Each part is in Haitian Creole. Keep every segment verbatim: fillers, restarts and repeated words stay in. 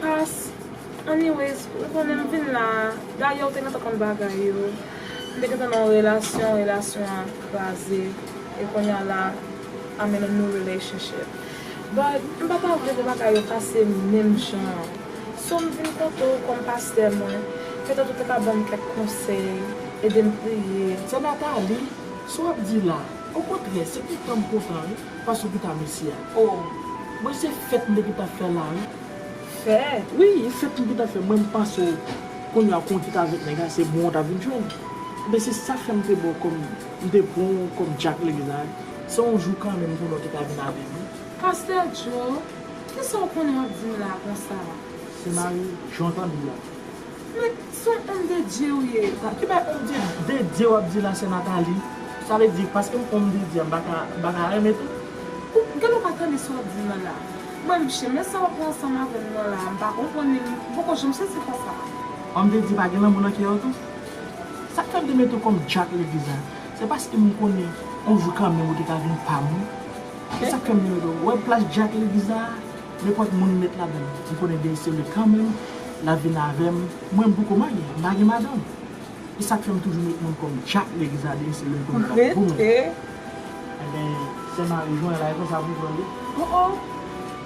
Pas, anyways, ou konnen m vin la, dayè ou te gentan konn bagay yo. M te gentan nan yon relasyon, relasyon an kraze, e kounye a la, I'm in a new relationship. But, m pa ta vle pou bagay yo pase menm jan an. So, m vin kote w kòm pastè mwen, petèt ou te ka ban m kèk konsèy, ede m priye. Sè Nathalie, sa w ap di la, okontrè, se kontan m kontan, wi. Paske w gentan mesye a. Oh, mwen se fèt m te gentan fè la, wi. Fèt? Wi, e fèt m gentan fè. Mwen, m panse w kounye a w konn kite avèk nèg la, se bon w ta vin jwenn. Ebyen, se sa fè m te ba w kòm, m te pran w kòm dyak legliz la, wi. Se yon jou kanmenm kounye a w te ka vin avè m, wi. Pastè Joe, kisa w konnen w ap di m la konsa? Se mari Jan w tande la. Men, se yon òm de Dye ou ye. Sa, ki bay òm de, de Dye w ap di la, sè Nathalie? Sa vle di, paske m òm de Dye, m pa ka, m pa ka renmen tou? Ou, gade w pa tande sa w ap di m nan la. Mwen, m, chemen sa w ap pran ansanm avè m nan la, m pa konprann li, m poko janm sezi konsa. Òm de Dye pa gen lanmou nan kè yo tou? Sa k fè m te mete w kòm dyak legliz la, se paske m konnen yon jou kanmenm ou te ka vin pa m, wi. Se sa k fè m te mete w. Ou wè plas dyak legliz la, nenpòt moun met ladan l. M konnen Dye Senyè kanmenm, l ap vin avè m. Mwen, m poko marye, m pa gen madanm. E sa k fè m toujou met moun kòm dyak legliz la, Dye Senyè konn bagay pou mwen. Rete. Ebyen, sè Mari Jwen la, e konsa pou jwenn li. Oh, oh.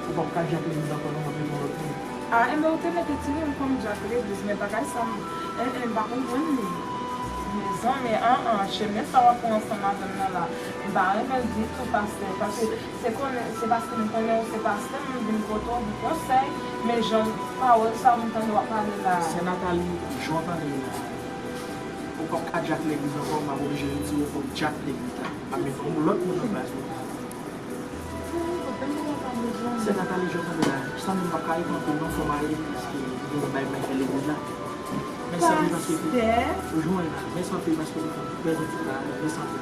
Ou p ap ka dyak legliz ankò non, m ap met yon lòt moun. A, enben, ou te mete timoun kòm dyak legliz, men bagay sa, m, en, en, m pa konprann li. Mezanmi, an, an, chemen sa w ap pran ansanm avè m nan la, m pa renmen l ditou, pastè, paske se konnen, se paske m konnen ou se pastè, m vin kote w pou konsèy, men jan pawòl sa m tande w ap pale la. Sè Nathalie, jan w tande la, ou p ap ka dyak legliz ankò, m ap oblije retire w kòm dyak legliz la. M ap met yon lòt moun nan plas ou. Sè Nathalie, jan w tande la, sa menm m p ap ka ret anpil non, fò m ale, paske m gen yon bagay m fè legliz la. Mèsi anpil paske ou jwenn la. Mèsi anpil paske ou te fè m prezan ti bagay la. Mèsi anpil.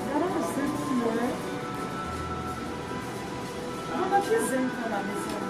Gade yon zen ti mwen. Mwen pa ki zen fè la, mezanmi.